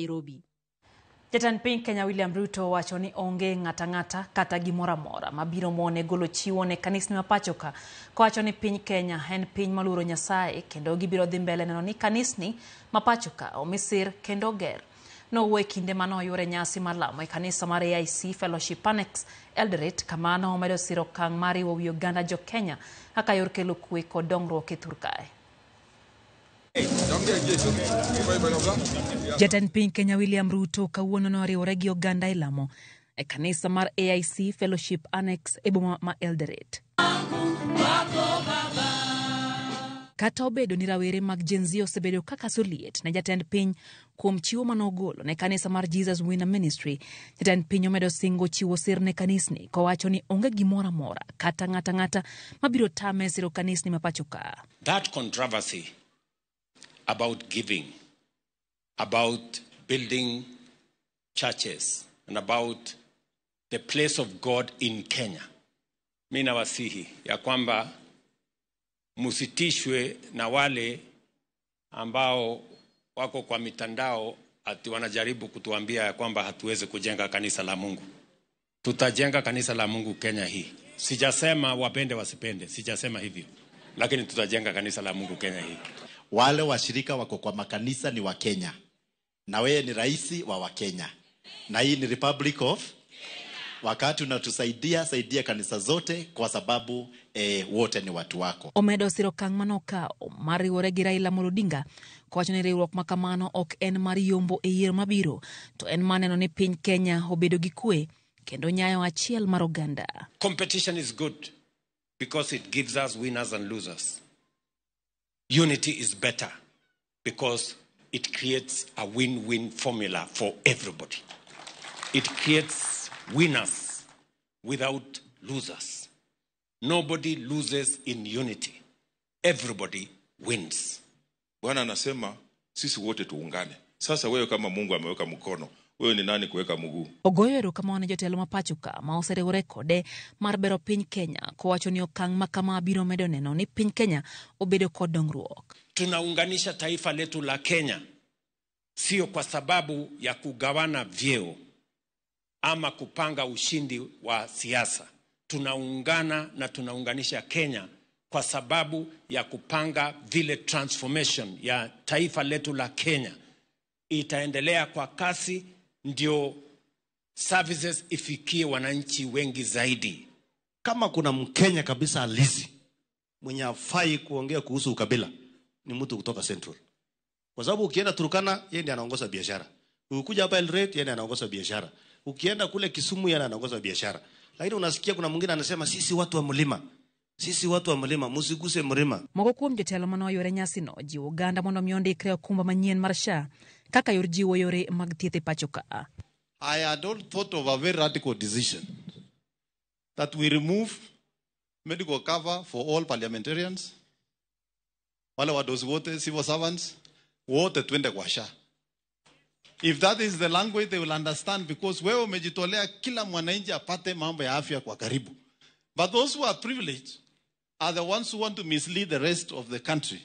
Nairobi. Jatend piny Kenya William Ruto owacho ni onge ng'ata ng'ata kata gimoro amora mabiro mone golo chiwo ne kanisni ma pacho ka, kowacho ni piny Kenya en piny maluoro Nyasaye kendo gibiro dhi mbele neno ni kanisni ma pacho ka omi sir kendo oger. Nowuoyo e kinde mane oyuore nyasi mar lamo e kanisa mar AIC Fellowship Annex Eldoret, kama nomedo siro okang' mar riwo wi oganda jo Kenya kaka yor kelo kwe kod dongruok e thur kae. Jatend piny Kenya William Ruto kawuono noriwore gi oganda e lamo e kanisa mar AIC Fellowship Annex e boma ma Eldoret. Kata obedo ni rawere mag Gen Z osebedo ka kaso liet ne jatend piny kuom chiwo manogolo ne kanisa mar Jesus Winner Ministry, jatend piny omedo singo chiwo sir ne kanisni kowacho ni onge gimoro amora kata ng'ata ng'ata mabiro tame siro kanisni ma pacho ka. That controversy about giving, about building churches, and about the place of God in Kenya. Mi nawasihi ya kwamba musitishwe na wale ambao wako kwa mitandao ati wanajaribu kutuambia ya kwamba hatuwezi kujenga kanisa la Mungu. Tutajenga kanisa la Mungu Kenya hii. Sijasema wapende wasipende, sijasema hivyo, lakini tutajenga kanisa la Mungu Kenya hii. Wale washirika wako kwa makanisa ni wa Kenya, na wewe ni rais wa Wakenya, na hii ni Republic of Wakati unatusaidia, saidia kanisa zote kwa sababu wote ni watu wako. Omedo siro okang' manokawo mar riwore gi Raila Amolo Odinga kowacho ni riwruok ma kamano ok en mar yombo e yiero mabiro, to en mar neno ni piny Kenya obedo gi kwe kendo nyayo achiel mar oganda. Competition is good because it gives us winners and losers. Unity is better because it creates a win-win formula for everybody. It creates winners without losers. Nobody loses in unity. Everybody wins. Bwana anasema sisi wote tuungane. Sasa wewe kama Mungu ameweka mkono, wewe ni nani kuweka mguu? Ogoyo erokamano ne jotelo ma pacho ka ma oseriwore kode mar bero piny Kenya kowacho ni okang' ma kama biro medo neno ni piny Kenya obedo kod dongruok. Tunaunganisha taifa letu la Kenya sio kwa sababu ya kugawana vyeo ama kupanga ushindi wa siasa. Tunaungana na tunaunganisha Kenya kwa sababu ya kupanga vile transformation ya taifa letu la Kenya itaendelea kwa kasi, ndio services ifikie wananchi wengi zaidi. Kama kuna Mkenya kabisa halisi mwenye hafai kuongea kuhusu ukabila ni mtu kutoka Central, kwa sababu ukienda Turkana yeye ndiye anaongoza biashara, ukikuja hapa Eldoret yeye ndiye anaongoza biashara, ukienda kule Kisumu yeye anaongoza biashara. Lakini unasikia kuna mwingine anasema sisi watu wa mlima, sisi watu wa mlima, msiguse mlima. Moko kuom jotelo mane oyuore nyasino jiwo oganda mondo mi ondikre okumba manyien mar SHA kaka yor jiwo yore mag thieth e pacho ka. I had all thought of a very radical decision that we remove medical cover for all parliamentarians, wale wadosi wote, civil servants, wote twende kwa SHA. If that is the language they will understand, because wewe umejitolea kila mwananchi apate mambo ya afya kwa karibu. But those who are privileged are the ones who want to mislead the rest of the country.